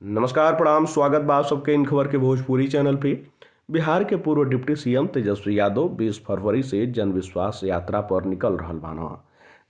नमस्कार, प्रणाम, स्वागत बा आप सबके इन खबर के भोजपुरी चैनल पे। बिहार के पूर्व डिप्टी सीएम तेजस्वी यादव 20 फरवरी से जनविश्वास यात्रा पर निकल रहल बान।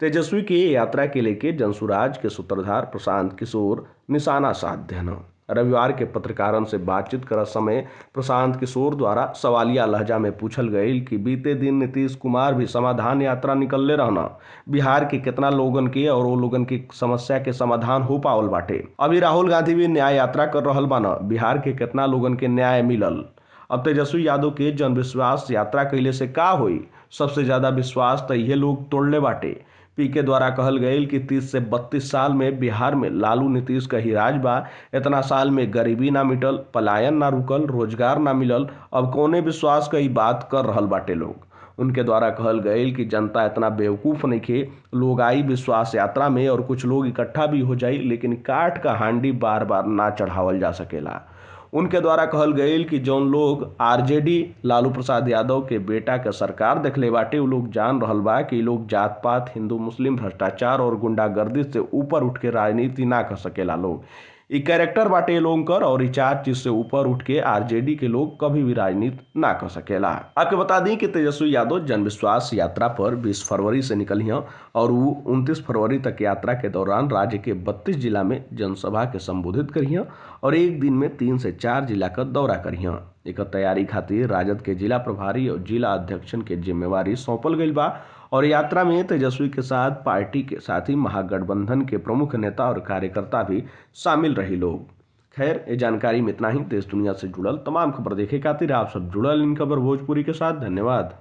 तेजस्वी के यात्रा के लेके जनसुराज के सूत्रधार प्रशांत किशोर निशाना साध देहन। रविवार के पत्रकारन से बातचीत करत समय प्रशांत किशोर द्वारा सवालिया लहजा में पूछल गई कि बीते दिन नीतीश कुमार भी समाधान यात्रा निकलले रहना, बिहार के कितना लोगन के और वो लोगन की समस्या के समाधान हो पावल बाटे। अभी राहुल गांधी भी न्याय यात्रा कर रहल बाना, बिहार के कितना लोगन के न्याय मिलल। अब तेजस्वी यादव के जनविश्वास यात्रा कैले से का होई, सबसे ज्यादा विश्वास तो ये लोग तोड़ले बाटे। पीके द्वारा कहल गई कि 30 से 32 साल में बिहार में लालू नीतीश का ही राज बा, इतना साल में गरीबी ना मिटल, पलायन ना रुकल, रोजगार ना मिलल, अब कौने विश्वास का ही बात कर रहल बाटे लोग। उनके द्वारा कहल गई कि जनता इतना बेवकूफ़ नहीं खे, लोग आई विश्वास यात्रा में और कुछ लोग इकट्ठा भी हो जाई, लेकिन काठ का हांडी बार बार ना चढ़ावल जा सकेला। उनके द्वारा कहल गई कि जौन लोग आरजेडी लालू प्रसाद यादव के बेटा के सरकार देखले बाटे, उ लोग जान रहल बा कि लोग जात पात, हिंदू मुस्लिम, भ्रष्टाचार और गुंडागर्दी से ऊपर उठ के राजनीति ना कर सकेला लोग। ई कैरेक्टर बाटे लोगों कर और ई चार चीज से ऊपर उठ के आरजेडी के लोग कभी भी राजनीति ना कर सकेला। आपके बता दी कि तेजस्वी यादव जनविश्वास यात्रा पर 20 फरवरी से निकली हैं और वो 29 फरवरी तक यात्रा के दौरान राज्य के 32 जिला में जनसभा के संबोधित करी हैं और एक दिन में 3 से 4 जिला का दौरा करी हैं। एक तैयारी खातिर राजद के जिला प्रभारी और जिला अध्यक्षन के जिम्मेवारी सौंपल गई बा और यात्रा में तेजस्वी के साथ पार्टी के साथ ही महागठबंधन के प्रमुख नेता और कार्यकर्ता भी शामिल रही लोग। खैर, ये जानकारी में इतना ही। देश दुनिया से जुड़ल तमाम खबर देखे खातिर आप सब जुड़ल इन खबर भोजपुरी के साथ। धन्यवाद।